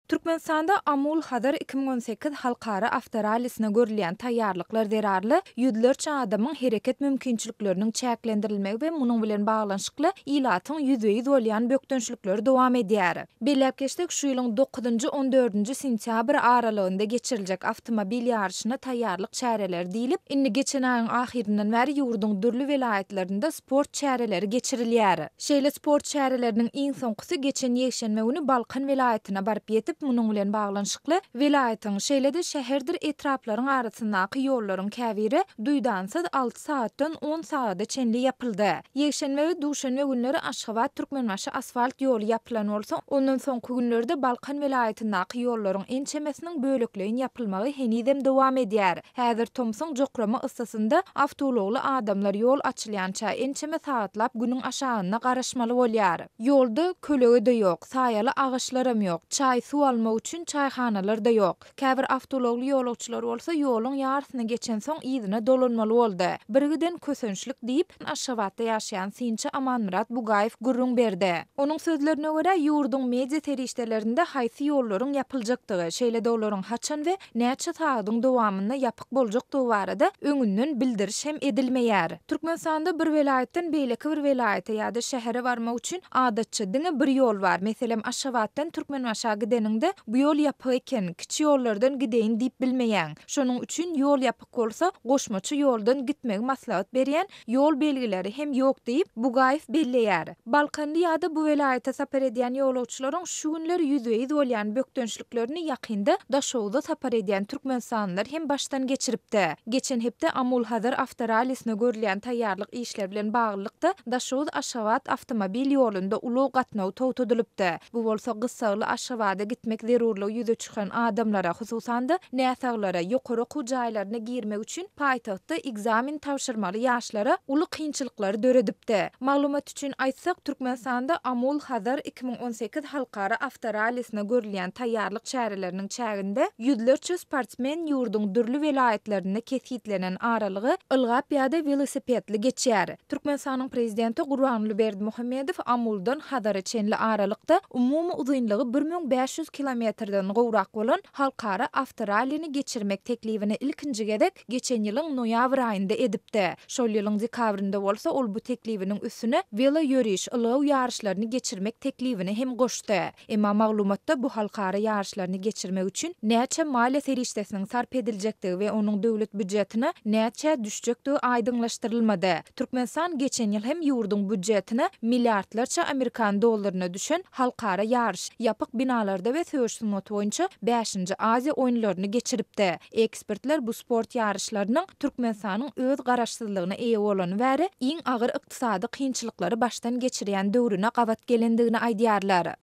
Türkmenistanda Amul-Hazar 2018 halkara awtorallisine görülýän taýýarlyklar zerarly ýüzlerçe adamyň hereket mümkinçilikleriniň çäklendirilmegi we munuň bilen baglanyşykly ilatyň ýüzbe-ýüz bolýan bökdençlikleri dowam edýär. Belläp geçsek, şu ýylyň dokuzynjy, on dördünji sentýabr aralygynda geçiriljek awtomobil ýaryşyna taýýarlyk çäreleri diýlip, indi geçen aýyň ahyryndan bäri ýurduň dürli welaýatlarynda sport çäreleri geçirilýär. Şeýle sport çäreleriniň iň soňkusy geçen ýekşenbe güni Balkan welaýatyna baryp ýetip, munuň bilen baglanyşykly, welaýatyň, şeýle-de şäherdir etraplaryň arasyndaky ýollaryň käbiri duýdansyz alty sagatdan on sagada çenli ýapyldy. Ýekşenbe we duşenbe günleri Aşgabat-Türkmenbaşy asfalt ýoly ýapylan bolsa, ondan soňky günlerde Balkan welaýatyndaky ýollaryň ençemesiniň bölekleýin ýapylmagy henizem dowam edýär. Häzir tomsuň jokrama yssysynda awtoulagly adamlar ýol açylýança ençeme sagatlap günüň aşagynda garaşmaly bolýar. Ýolda kölege-de ýok, saýaly agaçlaram ýok, çaý-suw almak üçin çaýhanalar-da ýok. Käbir awtoulagly ýolagçylar bolsa ýoluň ýarysyny geçensoň yzyna dolanmaly boldy. Birgiden kösençlik diýip, Aşgabatda ýaşaýan synçy Amanmyrat Bugaýew gürrüň berdi. Onuň sözlerine görä, ýurduň media serişdelerinde haýsy ýollaryň ýapyljakdygy, şeýle-de olaryň haçan we näçe sagadyň dowamynda ýapyk boljakdygy barada öňünden bildiriş hem edilmeýär. Türkmenistanda bir welaýatdan beýleki bir welaýata ýa-da şähere barmak üçin adatça diňe bir ýol bar. Meselem, Aşgabatdan Türkmenbaşa gideniňde bu ýol ýapyk eken, kiçi ýollardan gideýin diýip bilmeýäň. Şonuň üçin ýol ýapyk bolsa, goşmaça ýoldan gitmegi maslahat berýän Ýol belgileri hem ýok diýip, Bugaýew belleýär. Balkanly ýa-da bu welaýata sapar edýän ýolagçylaryň şu günler ýüzbe-ýüz bolýan bökdençliklerini ýakynda Daşoguza sapar edýän türkmenistanlylar hem başdan geçiripdi. Geçen hepde Amul-Hazar awtorallisine görülýän taýýarlyk işleri bilen baglylykda, Daşoguz-Aşgabat awtomobil ýolunda ulag gatnawy togtadylypdy. Bu bolsa gyssagly Aşgabada gitmek zerurlygy ýüze çykan adamlara, hususan-da, näsaglara, ýokary okuw jaýlaryna girmek üçin paýtagtda ekzamen tabşyrmaly ýaşlara uly kynçylyklary döredipdi. Maglumat üçin aýtsak, Türkmenistanda Amul-Hazar 2018 halkara awtorallisine görülýän taýýarlyk çäreleriniň çäginde ýüzlerçe sportsmen ýurduň dürli welaýatlarynda kesgitlenen aralygy ylgap ýa-da welosipedli geçýär. Türkmenistanyň Prezidenti Gurbanguly Berdimuhamedow Amuldan Hazara çenli aralykda umumy uzynlygy 1500 kilometrden gowrak bolan halkara awtorallini geçirmek teklibini ilkinji gezek geçen ýylyň noýabr aýynda edipdi. Şol ýylyň dekabrynda bolsa ol bu teklibiniň üstüne weloýöriş, ylgaw ýaryşlaryny geçirmek teklibini hem goşdy. Emma maglumatda bu halkara ýaryşlaryny geçirmek üçin näçe maliýe serişdesiniň sarp ediljekdigi we onuň döwlet býujetine näçä düşjekdigi aýdyňlaşdyrylmady. Türkmenistan geçen ýyl hem ýurduň býujetine milliardlarça amerikan dollaryna düşen halkara ýaryş, ýapyk binalarda we söweş sungaty boýunça bäşinji Aziýa oýunlaryny geçiripdi. Ekspertler bu sport ýaryşlarynyň Türkmenistanyň öz garaşsyzlygyna eýe bolany bäri iň agyr ykdysady kynçylyklary başdan geçirýän döwrüne gabat gelendigini aýdýarlar.